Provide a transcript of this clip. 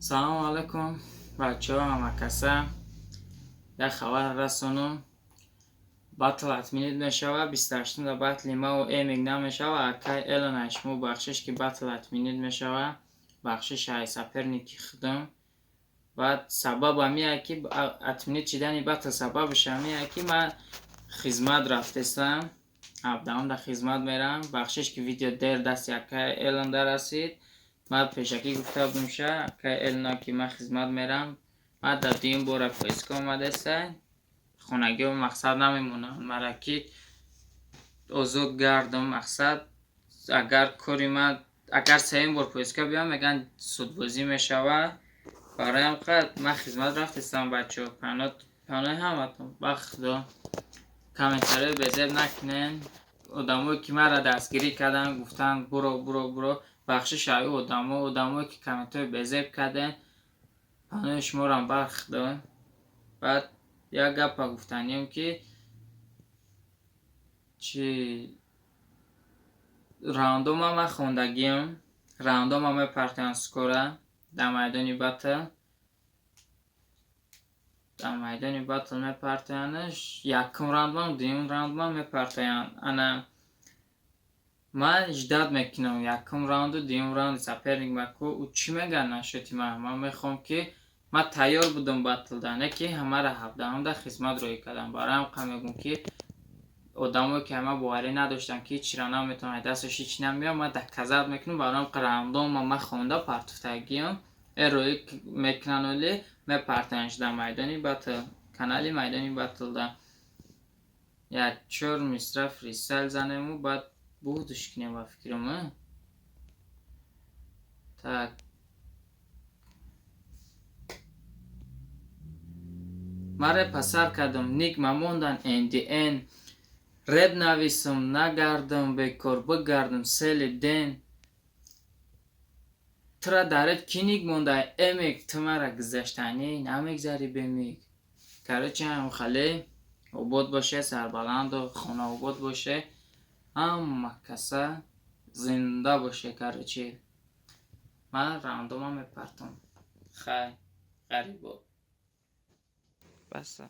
Салому алайкум, бачаҳо, ҳамакаса. Як хабар расонум: батл отменить мешавад. 28-да батли мау Эмик намешава. Акай Элон, ай шумо бахшиш, ки батл отменить мешава. Бахшиш ай соперники худам. Баъд сабаб ҳамия, ки отменить шидани батл, сабабаш ҳамия, ки ман хизмат рафтестам, 17-ум хизмат мерам. Бахшиш, ки видео дер дасти акай Элон дарасид. Ман пешакӣ гуфта будам ша акай Элона, ки ман хизмат мерам. Ман дар дуюм бора поездка омадаста, хонагиҳо мақсад намемонанд мара, ки озод гардам. Мақсад, агар кори ман, агар сеюм бор поездка биём, мегӯянд, судбозӣ мешавад. Барои ҳам қад ман хизмат рафтестам. Бачаҳо, паноҳи ҳаматон ба Худо. Комментариҳои безеб накунен. Одамое, ки маро дастгирӣ карданд, гуфтанд: «Буро, буро, буро», бахшиш аю одамо. Одамое, ки комментҳои безеб кардем, паноҳи шуморам бар Худо. Баъд як гапа гуфтанием, ки чи раундома ман хондагиам, раундома мепартоям скоро дар майдони батл. Дар майдони батл мепартоянаш, якум раундмам, дуюм раундмам мепартоянд. Ана ман ждать мекунам якум раунду дуюм раунди соперник ма, ку ӯ чӣ мегӯяд насчёти ман. Ман мехоҳам, ки ман тайёр будам батлда, не ки ҳамаро 17-умда хизмат роҳӣ кардам. Барои ҳам қа мегӯм, ки одамое, ки ҳама боварӣ надоштанд, ки ҳечиро наметавонад, дасташ ҳеч намеояд, ман доказать мекунам. Барои ҳам раундома ман хонда партуфтагиам, роҳӣ мекунанд, оле мепартоянш дар майдони батл, канали майдони батлда. Як чор мисра фристайл занему, баъд будуш кунем, ба фикрам. Так, ман репа сар кардам, ник ма мондан ндн. Реп нависам, нагардам бекор, бигардам сели ден. Тура дар реп кӣ ник монда, Эмик? Ту мара гузаштанӣ намегзарӣ бемик. Короче, ҳамхале обод боше, сарбаланду хонаобод боше, ҳама каса зинда боше. Короче, ман раундома мепартом. Хай, ғарибо, баса.